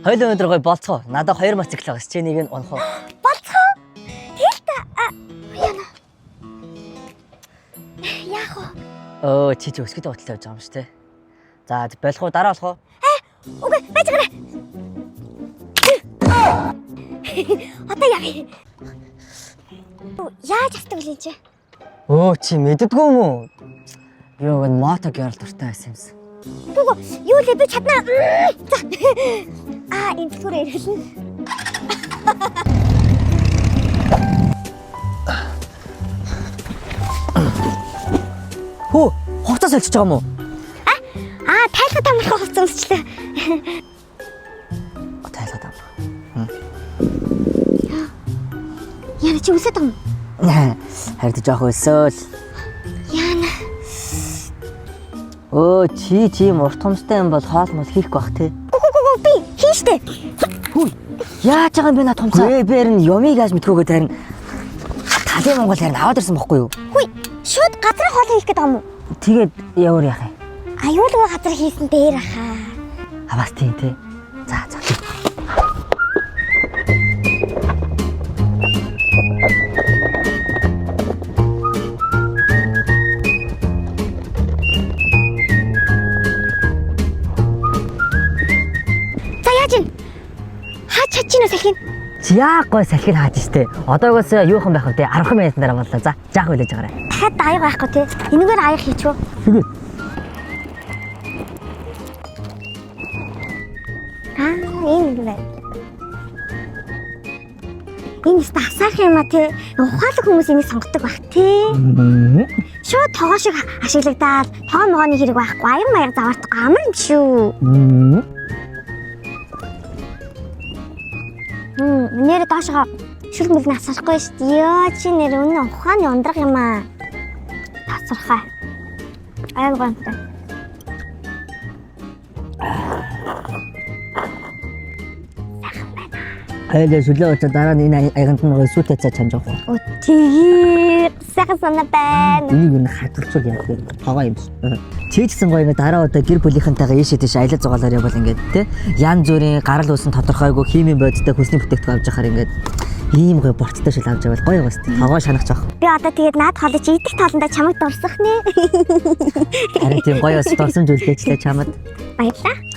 Хоёул өнөөдөр гоё болцгоо. Надад хоёр мотоцикл байгаа. Чи нэг нь унах уу? Болцгоо. Тэгэл та. Яна. Яах вэ? Өө чи чи өсгөд бодолтой явж байгаа юм шүү те. За болох уу дараа болох уу? Үгүй байж байгаарай. Одоо яах юм? Яаж авдаг вэ чи? Өө чи мэддэггүй юм уу? Би уг нь мото гэрэл дуртай байсан юмсан. Гүгү, юу лээ би чаднаа. За. Аа, энэ түлхүүрээ эргэлнэ. Хөө хувцас солилцож байгаа юм уу? Аа, тайлбар тамлах хувцас өмсчлээ. Тайлаад авах. Яна чи үсэт юм. Харин жоох өсөөл. Яна. Өө чи чи юм урт хумстай юм бол хоол мол хийхгүй бах те. Гүгү гүгү би хийн штэ. Хүй яаж байгаа юм бэ над хумсаа? Гээ би харин юмыг яаж мэдхүүгээ харин талын Монгол харин аваад ирсэн бохгүй юу? Хүй, шууд газрын хоол хийх гэдэг юм уу? Тэгээд явар яах юм? Аюулгүй газар хийсэн дээр аха. А бас тийм те. За за. За яаж юм? Хаач чадчих нь салхин. Чи яах гой салхин хааж штэ. Одоогоос юу хан байх вэ те? 10 минутын дараа боллоо. За жаах хүлээж байгаарай. Дахиад аяг байхгүй те. Энэгээр аяг хийчихв. Тэгээд Аа, энэ байна. Энэ өстө асаах юм а те. Ухаалаг хүмүүс энийг сонгодог бах те. Шууд тогоо шиг ашиглагдаад тогоо могооны хэрэг байхгүй. Аян маяг заваардахгүй амар юм шүү. Нэр доошоо шүл мөл нь асарахгүй шүү дээ. Йоо чи нэр үнэн ухааны ундрах юм аа. Тасархай. Аян гонтой. Хоёлаа сүлээ очоо дараа нь энэ аяганд нь гоё сүт цаа чанж авах. Оо тгий сайхан санаа байна. Энийг юу хадгалцуул яах вэ? Тогоо юм биш. Чи ч гэсэн гоё ингээ дараа удаа гэр бүлийнхэнтэйгээ ийшээ тийш аялал зугаалаар явбал ингээд те янз бүрийн гарал үүсэн тодорхойгүй химийн бодистой хүсний бүтээгдэхүүн авч яхаар ингээд ийм гоё борцтой шил авч явбал гоё гоос тогоо шанах жоох. Би одоо тэгээд наад хоолой чи идэх тоолондоо чамайг дурсах нэ. Харин тийм гоё бас дурсамж үлдээчлээ чамд. Баярлаа.